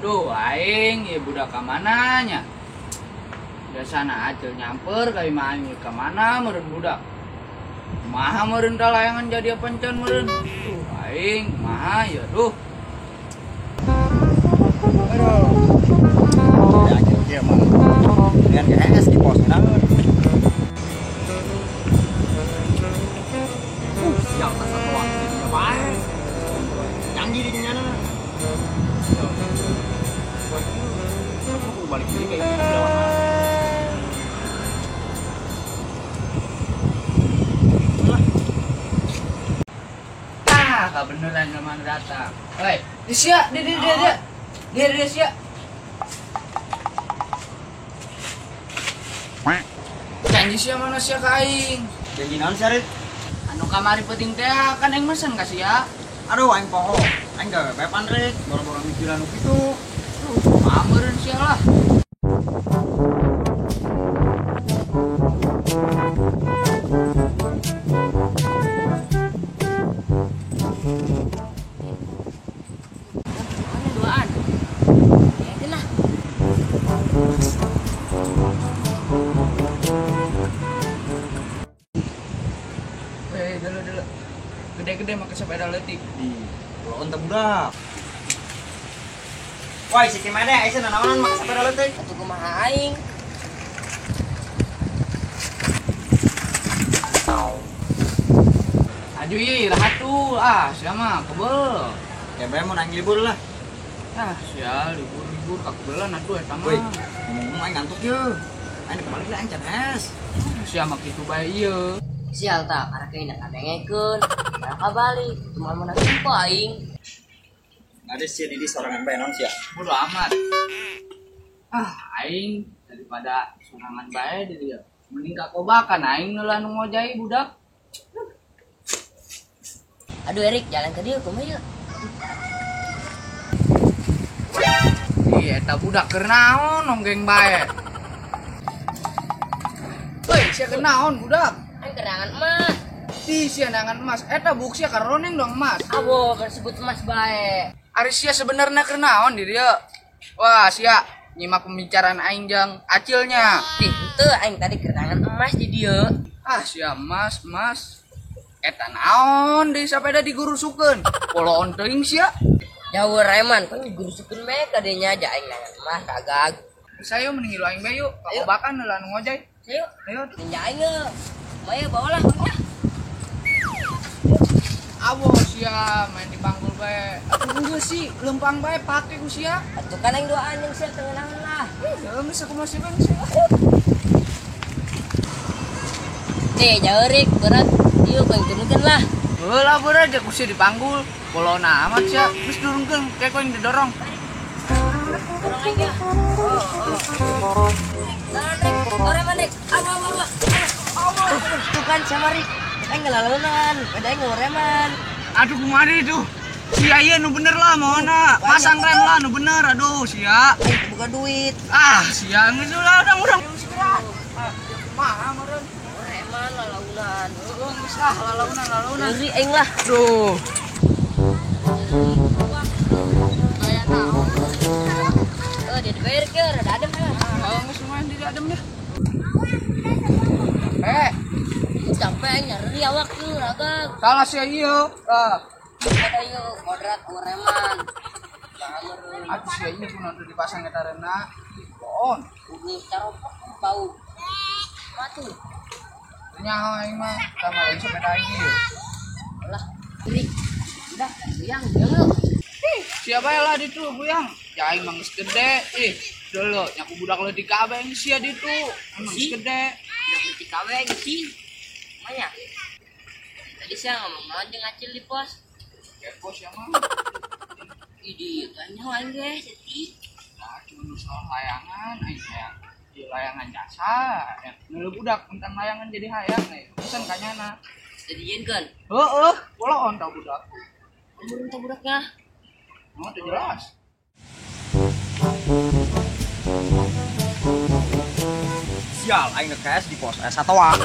Duh, aing ieu budak ka mana nya? Biasana acil nyamper ka imah aing ka mana meureun budak. Kumaha meureun tah layangan jadi pencan meureun. Duh, aing kumaha ya duh. Aduh. Ya acil kieu mah. Dengan GS di pos naon. Sial tak satu waktu dia bae. Canggih di nyana. Aku balik deui kayak gitu lawan mana. Ah, kabeneran jelema nu datang. Hei, di sia, di di di di. Di di sia. Janji sia mana sia ka aing? Janji naon sia, Rit? Anu kamari penting teh kan aing mesen ka sia. Aduh, aing poho. Aing gawe bepan, Rit. Boro-boro mikiran nu kitu. Meureun sia lah. Mana duaan? Ya lah. Dulu dulu. Gede-gede make sepeda leutik. Di pulau teh budak. Woi, si Kimade aya nanaonan make sepeda leutik. Atuh kumaha aing? Aduh ieu iraha tuh. Ah, sia mah kebel. Ya bae mun aing libur lah. Ah, sia libur-libur kakebelan atuh eta mah. Woi, ngomong-ngomong aing ngantuk ye. Aing kebalik lah aing can es. Sia mah kitu bae ieu. Sial tah, karek aing kadengekeun. Karek balik, cuma mun jumpa aing. Ada sia di sorangan bae naon sia. Bodo amat. Ah, aing daripada sorangan bae di dieu. Mending kakobakan aing nu nu ngojai budak. Aduh Erik, jalan ke dieu kumaha ieu? Ih, eta budak keur naon nonggeng bae. Woi, sia keur naon budak? Aing kerangan emas. Ih, sia nangan emas. Eta buk sia karoneng dong emas. Abo, sebut emas bae. Ari sia sebenarnya keur naon di dieu? Wah, sia nyimak pembicaraan aing jeung acilnya. Ih, henteu aing tadi kerangan emas di dieu. Ah, sia emas, emas. Eta naon deui sapeda digurusukeun. Poloon teuing sia. Jauh reman, kan digurusukeun bae kadenya aja aing nangan emas kagak. Sayo mending ngilu aing bae yuk. Kakobakan heula nu ngojay. Sayo. Ayo. Ninja aing ge. Maya bawalah. Abo sia main di panggul bae. Atuh geus sih lempang bae pake ku sia. Atuh kan aing doaan jeung sia tengenangan lah. Ya geus aku masih bae sia. Nih, jauh Rik, berat. Ieu kan turunkeun lah. Heula berat ja ku sia di panggul. Polona amat sia. Geus turunkeun kayak ku yang didorong. Dorong aing ya. Oh. Tahan Rik, ore manik. Abo abo abo. Tuh kan sama Rik. Aing ngelalaunan, beda aing ngoreman. Aduh kumaha itu? Sia ieu nu bener lah maona. Pasang rem lah nu bener. Aduh sia. Aing buka duit. Ah, sia geus ulah urang-urang. Ah, kumaha meureun? Ngoreman lalaunan. Heeh, geus ah lalaunan lalaunan. Ngeri aing lah. Duh. Kayak naon? Oh, dia dibayar ke, rada adem kan. Ah, geus lumayan di adem ya. Eh, capek nyeri awak tuh ragag. Salah sia ieu. Ah. Ada ieu kodrat ngoreman. Atuh sia ieu kunaon teu dipasang eta reuna. Boon. Geus caropok bau. Matu. Nyaho aing mah sama lain sepeda aing ieu. Lah, ini udah buyang yuk. Ih, sia bae lah ditu buyang. Ya aing mah geus gede. Ih, dulu nyaku budak leutik kabeh sia ditu. Emang geus gede. Budak leutik kabeh sih. Banyak. Tadi saya ngomong naon jeung acil di pos. Kepo sia mah. Idi tanya aing ge seti. Nah, cuma soal layangan aing hayang. Di layangan jasa. Ya, nu budak tentang layangan jadi hayang nih. Pesen ka nyana. Jadi jieunkeun. Heeh, poloon tau budak. Umur tau budaknya. Oh, teu jelas. Sial, aing nge-cash di pos S1 ah.